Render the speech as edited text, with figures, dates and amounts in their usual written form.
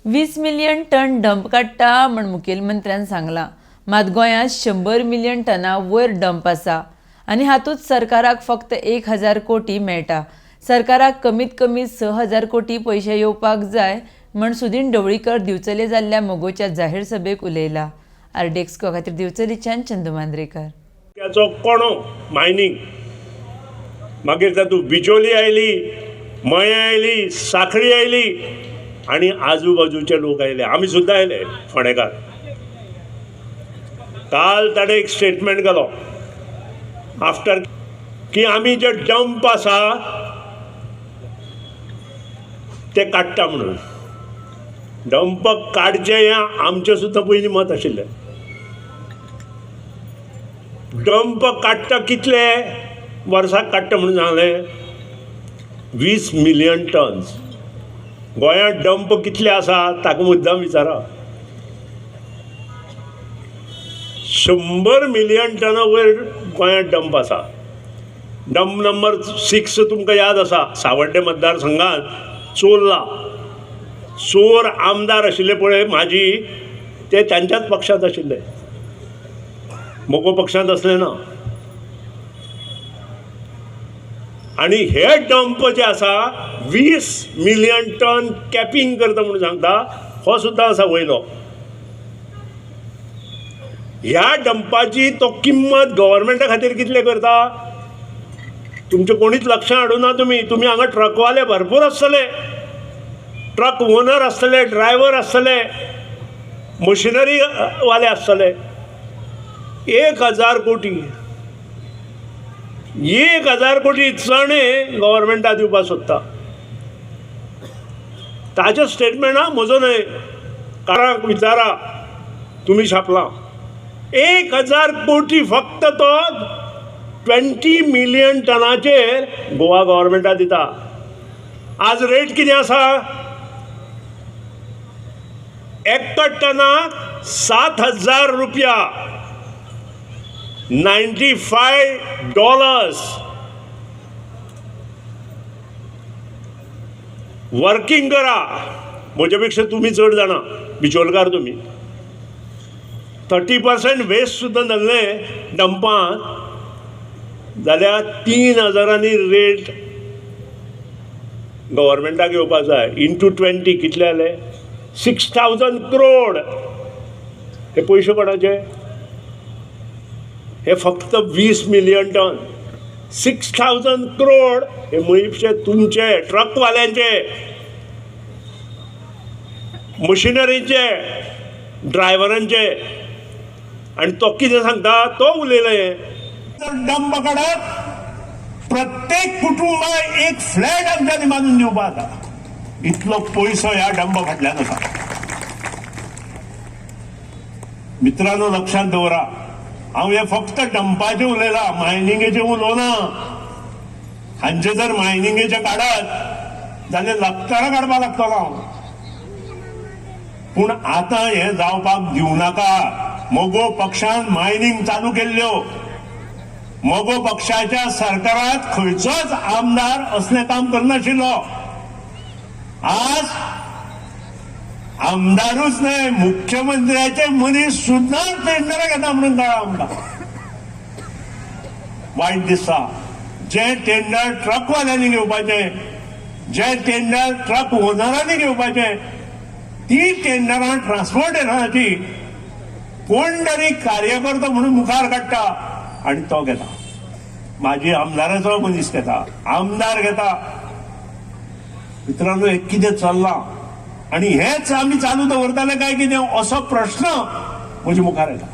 20 million ton dump काडटा म्हण मुखेलमंत्र्यान सांगलां. मात गोंयांत 100 मिलियन टना वयर डंप आसा आनी हातूंत सरकाराक फक्त 1000 कोटी मेळटा. सरकाराक कमीत कमी 6000 कोटी पयशे येवपाक जाय म्हण सुदीन ढवळीकर दिवचले जाल्ल्या मगोच्या जाहीर सभेक उलयला. आरडीएक्स खातीर दिवचलीच्यान चंदू मांद्रेकर. त्याचो कोणो मायनींग, मागीर तातूंत बिचोली आयली, मयें आयली, साखळी आयली आनी आजूबाजूचे लोक आयले, आमी सुद्दां आयले फोंडेकार. काल ताणें एक स्टेटमेंट केलो आफ्टर की आमी जे डंप आसा ते काडटा म्हणून. डंप काडचें हें आमचें सुद्दां पयलीं मत आशिल्लें. डंप काडटा कितले वर्साक काडटा म्हणून सांगलें, 20 मिलियन टन्स. गोंयांत डंप कितले आसा ताका मुद्दाम विचारा. 100 मिलियन टना वयर गोंयांत डंप आसा. डंप नंबर 6 तुमकां याद आसा, सावड्डे मतदारसंघात चोरला. चोर आमदार आशिल्ले पळय म्हाजी, ते तांच्याच पक्षांत आशिल्ले, मगो पक्षांत आसले ना. आनी हे डंप जे आसा 20 मिलियन टन कॅपिंग करता म्हणून सांगता, हो सुद्दां आसा वयलो. ह्या डंपाची तो किंमत गव्हर्मेंटा खातीर कितले करता तुमचें कोणीच लक्षां हाडूना. तुमी हांगा ट्रकवाले भरपूर आसतले, ट्रक ओनर आसतले, ड्रायव्हर आसतले, मशिनरी वाले आसतले. 1000 कोटी, 1000 कोटी चणे गव्हर्मेंटा दिवपाक सोदता. ताजें स्टेटमेंट हा, म्हजो न्हय, कारांक विचारा तुमी छापलां. 1000 कोटी फक्त तो 20 मिलियन टनाचेर गोवा गव्हर्मेंटा दिता. आज रेट कितें आसा? एका टनाक 7000 रुपया, $95. वर्किंग करा, म्हजे पेक्षा तुमी चड जाणा, बिचोलकार तुमी. 30% वेस्ट सुद्दां धरलें डंपांत जाल्यार 3000 रेट गव्हर्मेंटाक येवपाक जाय. इंटू 20 कितले जाले? 6000 करोड. हे पयशे कोणाचे? हे फक्त 20 मिलियन टन, 6000 करोड हे पयशे तुमचे, ट्रकवाल्यांचे, मशिनरीचे, ड्रायव्हरांचे. आनी तो कितें सांगता तो उलयला. हें डंप काडप, प्रत्येक कुटुंबाक एक फ्लॅट आमच्यांनी बांदून दिवपाक जाता. इतलो पयसो ह्या डंप फाटल्यान आसा. मित्रांनो लक्षांत दवरा, हांव हे फक्त डंपाचें उलयलां, मायनिंगेचें उलोवना. हांचे जर मायनिंगेचें काडत जाल्यार लक्तरां काडपाक लागतलो हांव. पूण आतां हें जावपाक दिवं नाका. मगो पक्षान मायनिंग चालू केल्ल्यो, मगो पक्षाच्या सरकारात खंयचोच आमदार असलें काम करनाशिल्लो. आज आमदारूच न्हय, मुख्यमंत्र्याचे मनीस सुद्दां टेंडरां घेता म्हणून कळ्ळां आमकां. वायट दिसता. जे टेंडर ट्रकवाल्यांनी घेवपाचें, जे टेंडर ट्रक ओनरांनी घेवपाचें, ती टेंडरां ट्रान्सपोर्टेशनाची कोण तरी कार्यकर्तो म्हणून मुखार काडटा आनी तो घेता. म्हाजी आमदाराचो मनीस घेता, आमदार घेता. मित्रांनो, हें कितें चल्लां आनी हेच आमी चालू दवरताले काय कितें असो प्रश्न म्हजे मुखार येता.